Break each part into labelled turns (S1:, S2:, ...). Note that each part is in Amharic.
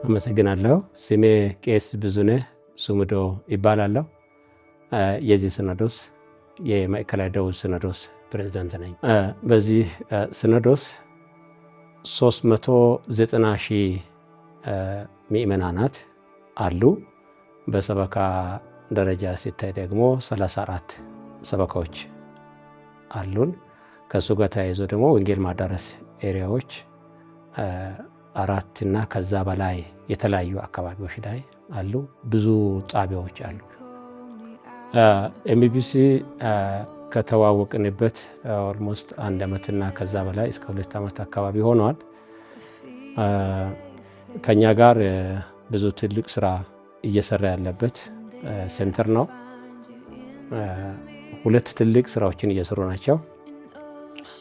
S1: አመሰግናለሁ። ስሜ ቄስ ብዙነህ ሱምዶ ይባላለሁ። የዚህ ሲኖዶስ የማዕከላዊ ደቡብ ሲኖዶስ ፕሬዝዳንት ነኝ። በዚህ ሲኖዶስ 390 ሺህ ምእመናናት አሉ። በሰበካ ደረጃ ሲታይ ደግሞ 34 ሰበካዎች አሉን። ከእሱ ጋር ተያይዞ ደግሞ ወንጌል ማዳረስ area ዎች አራት እና ከዛ በላይ የተለያዩ አካባቢዎች ላይ አሉ። ብዙ ጣቢያዎች አሉ። MBC ከተዋወቅንበት almost አንድ ዓመትና ከዛ በላይ እስከ 2 ዓመት አካባቢ ሆኗል። ከኛ ጋር ብዙ ትልቅ ስራ እየሰራ ያለበት center ነው። ሁለት ትልቅ ስራዎችን እየሰሩ ናቸው።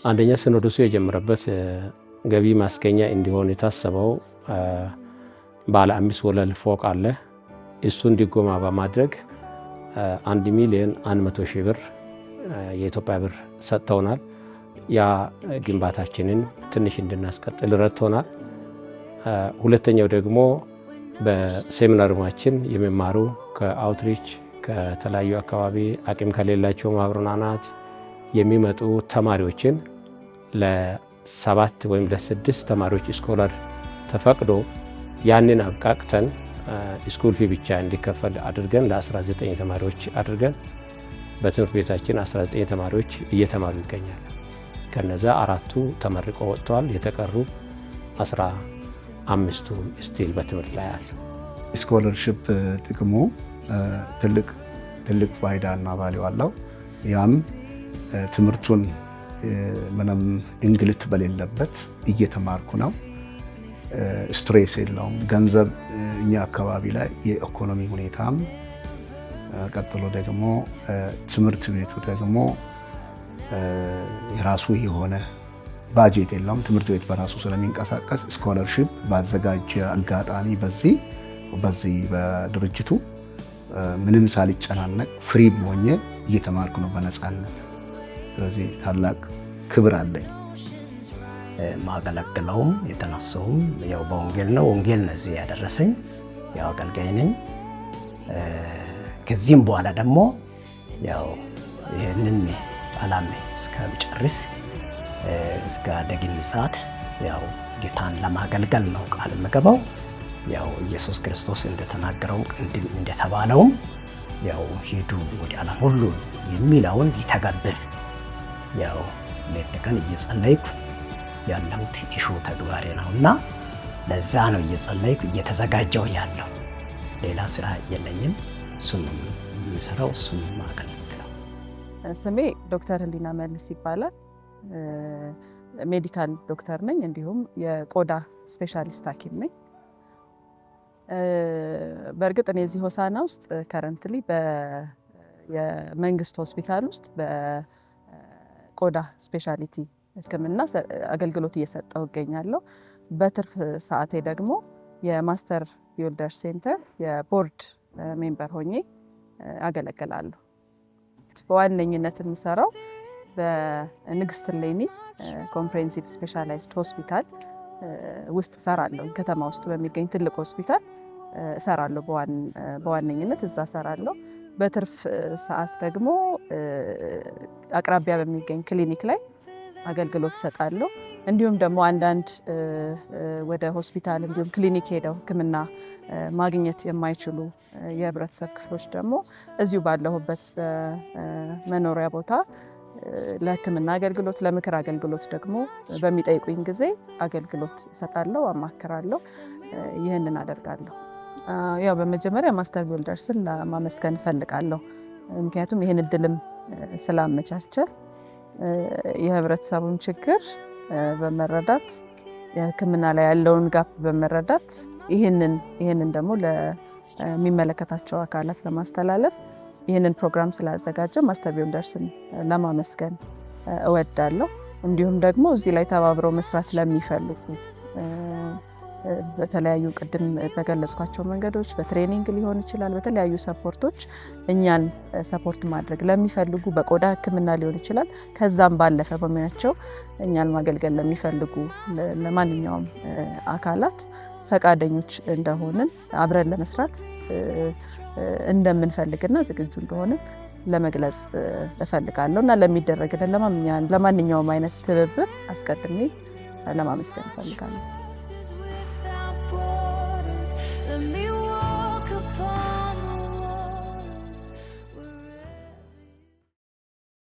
S1: አንደኛ፣ ሲኖዶሱ የጀመረበት ገቢ ማስገኛ እንዲሆን የታሰበው ባለ አምስት ወለል ፎቅ አለ። እሱን ድጎማ በማድረግ 1,100,000 ብር የኢትዮጵያ ብር ሰጥተውናል። ያ ግንባታችንን ትንሽ እንድናስቀጥል ረድቶናል። ሁለተኛው ደግሞ በሴሚናሪማችን የሚማሩ ከ outreach፣ ከተለያዩ አካባቢ አቅም ከሌላቸው ማህበረ የሚመጡ ተማሪዎችን ለሰባት ወይም ለስድስት ተማሪዎች scholar ተፈቅዶ ያንን አብቃቅተን school fee ብቻ እንዲከፈል አድርገን ለ19 ተማሪዎች አድርገን በትምህርት ቤታችን 19 ተማሪዎች እየተማሩ ይገኛል። ከነዛ አራቱ ተመርቀው ወጥተዋል። የተቀሩ 15ቱ still በትምህርት ላይ አሉ።
S2: Scholarship ጥቅሙ ትልቅ ትልቅ ፋይዳ እና value አለው። ያም ትምህርቱን ምንም እንግልት በሌለበት እየተማርኩ ነው። Stress የለውም። ገንዘብ እኛ አካባቢ ላይ የኢኮኖሚ ሁኔታም፣ ቀጥሎ ደግሞ ትምህርት ቤቱ ደግሞ የራሱ የሆነ ባጀት የለውም። ትምህርት ቤት በራሱ ስለሚንቀሳቀስ scholarship ባዘጋጀ አጋጣሚ በዚህ በድርጅቱ ምንም ሳልጨናነቅ free ሆኜ እየተማርኩ ነው በነፃነት። ስለዚህ ታላቅ ክብር አለኝ።
S3: ማገለግለውም የተነሳውም ያው በወንጌል ነው። ወንጌል ነው እዚህ ያደረሰኝ። ያው አገልጋይ ነኝ። ከዚህም በኋላ ደግሞ ያው ይህንን ዓላማ እስከምጨርስ፣ እስከ ዳግም ምጽአት ያው ጌታን ለማገልገል ነው ቃል የምገባው። ያው ኢየሱስ ክርስቶስ እንደተናገረውም እንደተባለውም ያው ሂዱ ወደ ዓለም ሁሉ የሚለውን ሊተገብር ያው ሌት ተቀን እየጸለይኩ ያለሁት ይሹ ተግባሬ ነው እና ለዛ ነው እየጸለይኩ እየተዘጋጀሁ ያለው። ሌላ ስራ የለኝም። እሱን ነው የምሰራው፣ እሱን ነው የማገለግለው።
S4: ስሜ ዶክተር ህሊና መልስ ይባላል። Medical doctor ነኝ። እንዲሁም የቆዳ specialist ሐኪም ነኝ። በእርግጥ እኔ እዚህ ሆሳና ውስጥ currently የመንግስት ሆስፒታል ውስጥ በቆዳ specialty ሕክምና አገልግሎት እየሰጠሁ እገኛለሁ። በትርፍ ሰዓቴ ደግሞ የ Master Builder Center የ board member ሆኜ አገለግላለሁ። በዋነኝነት የምሰራው በንግስት እሌኒ Comprehensive Specialized ሆስፒታል ውስጥ እሰራለሁ። ከተማ ውስጥ በሚገኝ ትልቅ ሆስፒታል እሰራለሁ። በዋነኝነት እዛ እሰራለሁ። በትርፍ ሰዓት ደግሞ አቅራቢያ በሚገኝ ክሊኒክ ላይ አገልግሎት እሰጣለሁ። እንዲሁም ደግሞ አንዳንድ ወደ ሆስፒታል እንዲሁም ክሊኒክ ሄደው ሕክምና ማግኘት የማይችሉ የህብረተሰብ ክፍሎች ደግሞ እዚሁ ባለሁበት በመኖሪያ ቦታ ለሕክምና አገልግሎት፣ ለምክር አገልግሎት ደግሞ በሚጠይቁኝ ጊዜ አገልግሎት እሰጣለሁ፣ አማክራለሁ። ይህንን አደርጋለሁ። ያው በመጀመሪያ Master Builders ን ለማመስገን እፈልጋለሁ። ምክንያቱም ይህን እድልም ስላመቻቸ፣ የህብረተሰቡን ችግር በመረዳት፣ የህክምና ላይ ያለውን gap በመረዳት፣ ይህንን ደግሞ ለሚመለከታቸው አካላት ለማስተላለፍ ይህንን ፕሮግራም ስላዘጋጀ Master Builders ን ለማመስገን እወዳለሁ። እንዲሁም ደግሞ እዚህ ላይ ተባብረው መስራት ለሚፈልጉ በተለያዩ ቅድም በገለጽኳቸው መንገዶች በ training ሊሆን ይችላል። በተለያዩ support ኦች እኛን support ማድረግ ለሚፈልጉ፣ በቆዳ ሕክምና ሊሆን ይችላል። ከዛም ባለፈ በሙያቸው እኛን ማገልገል ለሚፈልጉ ለማንኛውም አካላት ፈቃደኞች እንደሆንን፣ አብረን ለመስራት እንደምንፈልግና ዝግጁ እንደሆንን ለመግለጽ እፈልጋለሁ እና ለሚደረግልን ለማንኛውም አይነት ትብብር አስቀድሜ ለማመስገን እፈልጋለሁ።
S5: Without borders. Let me